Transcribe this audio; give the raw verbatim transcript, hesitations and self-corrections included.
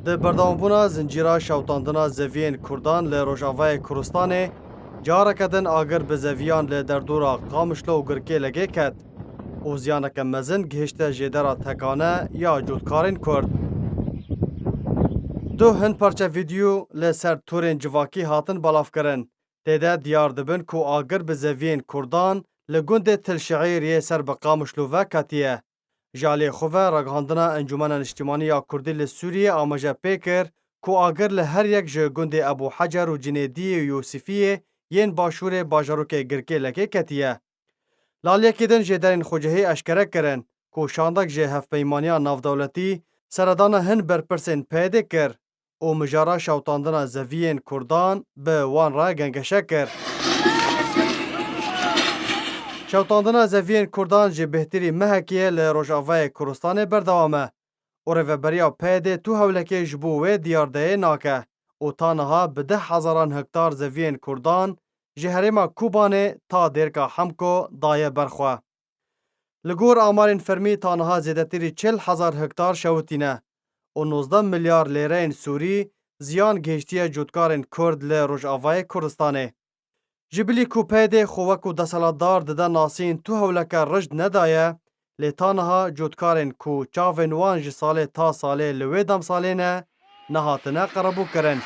Di berdewambûna zincîra şewitandina zeviyên Kurdan li Rojavayê Kurdistanê, careke din agir bi zeviyan li derdora Qamişlo û Girkêlekê ket û ziyaneke mezin gihişte jêdera tekane ya cotkarên Kurd. Duh hin parçe vîdeo li ser torên civakî hatin belavkirin. Tê de diyar dibin ku agir bi zeviyên Kurdan li gundê Til Şiîr yê ser bi Qamişlo ve ketiye. Ji aliyê xwe ve ragihandina Encûmena Niştimanî ya Kurdî li Sûriyê amaje pê kir ku agir li her yek ji gundê Ebû Hecer û Cinêdiyê û Yûsifiyê yên başûrê bajarokê Girkêlekê ketiye. Li aliyekî din jêderên xwecihî eşkere kirin ku şandek ji Hevpeymaniya Navdewletî seredana hin berpirsên P Y D'ê kir û mijara şewitandina zeviyên Kurdan bi wan re gengeşe kir. Şewitandina zeviyên Kurdan ji bêhtirî mehekê ye li Rojavayê Kurdistanê berdewam e û rêveberiya P Y D'ê tu hewlekê ji bo wê diyardeyê nake û ta niha bi deh hezaran hektar zeviyên Kurdan ji herêma Kobanê ta dêrka Hemko daye ber xwe. Li gor amarên fermî ta niha zêdetirî çil hezar hektar şewitîne û nozdeh milyar lêreyên Sûrî ziyan gihiştiye cotkarên Kurd li Rojavayê Kurdistanê. Ji bilî ku P Y D'ê xwe wekû desthilatdar dide nasîn tu hewleke rijd nedaye, lê ta niha cotkarên ku çavên wan ji salê ta salê li wê demsalê ne, nehatine qerebûkirin.